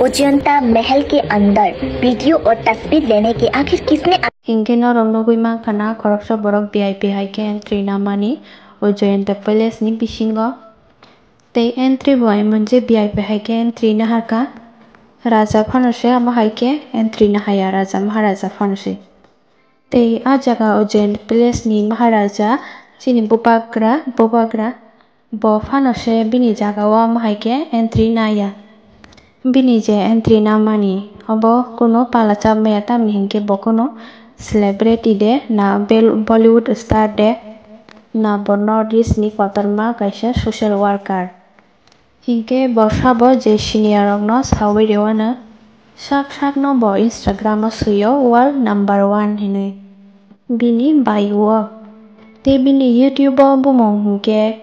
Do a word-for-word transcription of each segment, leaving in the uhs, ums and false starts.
उज्जैनता महल के अंदर वीडियो और तस्वीर लेने के आखिर किसने Hinkhe norok nugwi mankha na khoroksa borok V I P hai khe entry namani o Jayanta Palace ni bisingo. Tei entry bo emon je V I P hai khe entry naharkha. Raja phano se amo hai khe entry nahaya, Raja Maharaja phano se. Tei a jaga o Jayanta Palace ni Maharaja chini bubagra, bubagra bo phano se bini jaga o amo hai khe entry naya. Bini je entry namani obo kuno pala chap maya, tamni hinkhe bo kuno celebrity de na bel-, Bollywood star de na bo North East ni kotorma kaisa social worker. Hinkhe bo sabo je senior rokno sawi rwano, sak sakno bo Instagram o swio world number one hinwi bini bio o. Tei bini YouTube o bumung hinkhe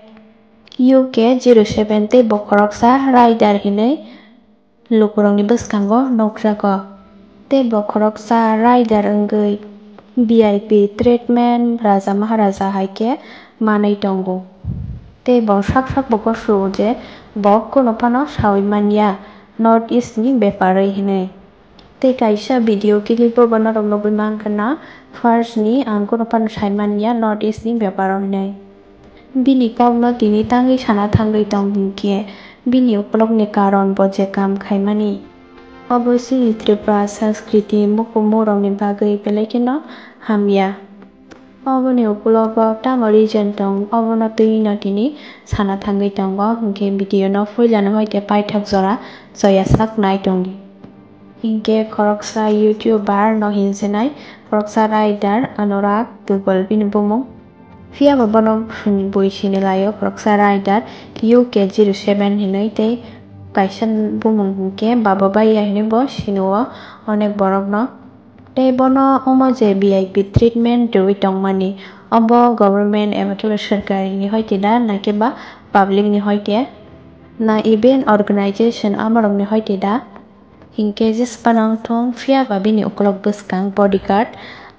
U K zero seven tei bo khoroksa rider hinwi lukurokni bwskango nukjago. Tei bo khoroksa rider wngwi V I P treatment Raja Maharaja hai khe manwi tongo. Tei bo sak sak bo gosu je bo kuno phano sawi manya North East ni beparwi hinwi. Tei kaisa video clip o bo norok nugwi mankha na, first ni ang kuno phano sai manya North East ni beparo hinwi. Bini kokno tini tangwi sana thangwi tong hinkhe bini ukulokni karon bo je kam khaimani. Obo chini Tripura sanskriti mukumurokni bagwi belai kheno hamya. Oboni ukulogo tamo reason tong, obono twi no tini sana thangwi tongo, hinkhe video no puila no hoite paithak jora choya sak nai tongdi. Hinkhe khoroksa YouTuber no hinsinai, khoroksa rider Anurag Dubal bini bumung. Phiya ba bono bui sini laio, khoroksa rider U K zero seven hinwi tei kaisa bumung hinkhe Baba Baiya hinwi bo sini o onek borok no. Tei bono omo je V I P treatment rwui tongmani, obo government eba khe ba sorkari ni hoite da, na khe ba public ni hoite, na event organization amorok ni hoite da? Hinkhe jesa phano wng thung, phiya ba bini ukulok bwskang bodyguard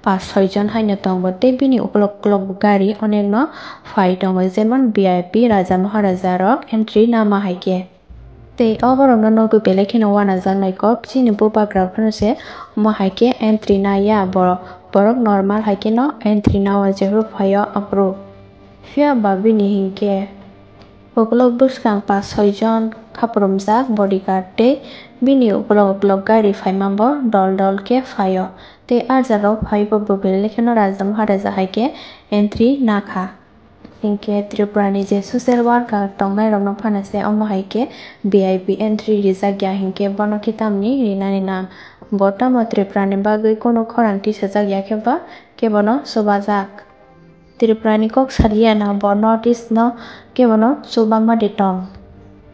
pas soi jon haino tongo, tei bini ukulok ukulok gari onekno phai tongo, jemon V I P raja maharaja rok entry nama hai khe. Tei o borokno nugwi belai kheno uanajaknai kok, chini bubagra phano se omo hai khe entry naiya borok, borok normal hai kheno entry nao jephru phaio aphuru. Phiya ba bini hinkhe ukulok bwskang pas soi jon khapurumjak bodyguard tei bini ukulok ukulok gari phaima bo dol dol khe phaio. Tei ah jagao phaibo bo belai kheno raja maharaja hai khe entry nakha. Hinkhe Tripura ni je social worker tongnai rokno phano se omo hai khe V I P entry rijak ya hinkhe bono khe tamni rinani nang? Bo tamo Tripura ni bagwi kunu khorang tisajak ya khe ba khe bono chubajak? Tripura ni kok saliya na bo North East no khe bono chubama de tong?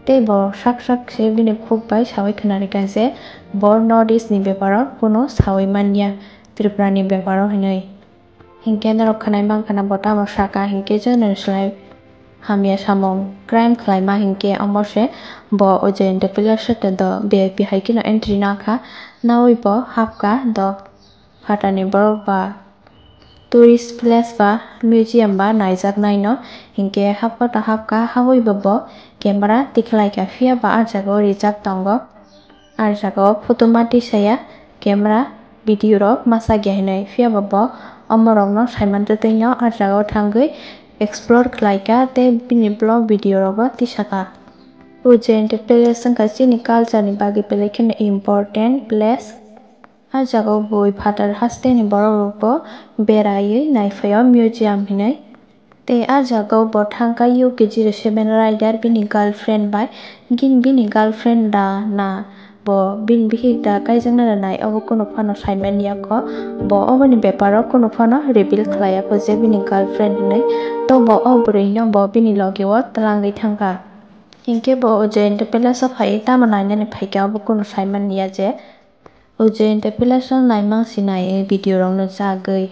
Tei bo sak sak se bini khuk bai sawi khwnarikha je bo North East ni beparo kunu sawi manya Tripura ni beparo hinwi. Hinkhe norok khwnai mankha na bo tamo saka, hinkhe je nwng slai hamya samung crime khlaima hinkhe omo se bo o Jayanta Palace o do V I P hai kheno entry nakha, naui bo hapkha do phatani borok ba tourist place ba museum ba naijaknaino hinkhe hapkha to hapkha, habwi bo bo camera tikhlaikha, phiya ba ah jagao rijak tongo. Ah jagao photo ma tisaya, camera, video rok ma chakya hinwi, phiya ba bo omorokno saiman twtwino ah jagao thangwi explore khlaikha tei bini vlog video rogo tisakha. Ujjain Palace wngkha chini culture ni bagwi belai kheno important place. Ah jagao bui phatar hasteni borok rokbo beraiwi naiphaio museum hinwi. Tei ah jagao bo thangkha U K zero seven rider bini girlfriend bai. Gini bini girlfriend da na bo bini bihik da kaijaknai da nai, obo kunu phano saimanya kho. Bo oboni beparo kunu phano reveal khlaiya kho je bini girlfriend hinwi. To bo o bwrwino bo bini logi o twlangwi thangkha. Hinkhe bo o Jayanta Palace o phaiwi tamo nainani phaikha obo kunu saimanya je. O Jayanta Palace o naimang sinai video rokno chagwi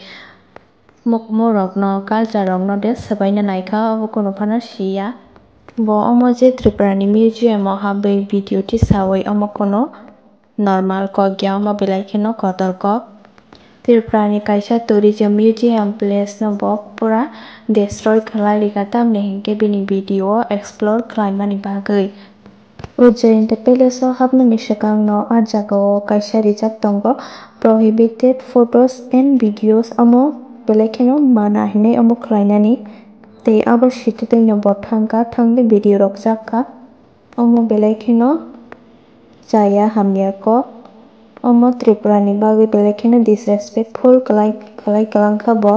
mokmo rokno culture rokno de swbaina naikha, obo kunu phano siya. Bo omo je Tripura ni museum o habwi video tisawi omo kunu normal kok ya, omo belai kheno kotor kok. Tripura ni kaisa tourism museum place no bo pura destroy khlai rikha, tamni hinkhe bini video o explore khlaimani bagwi. O Jayanta Palace o hapnani swkang no a jaga o kaisa rijak tongo, prohibited photos and videos, omo belai kheno mana hinwi omo khlainani. Tei abo sititwi no bo thangkha, thangwi video rok chapkha. Omo belai kheno chaya hamya kok. Omo Tripura ni bagwi belai kheno disrespectful kwlai, kwlai kwlangkha bo.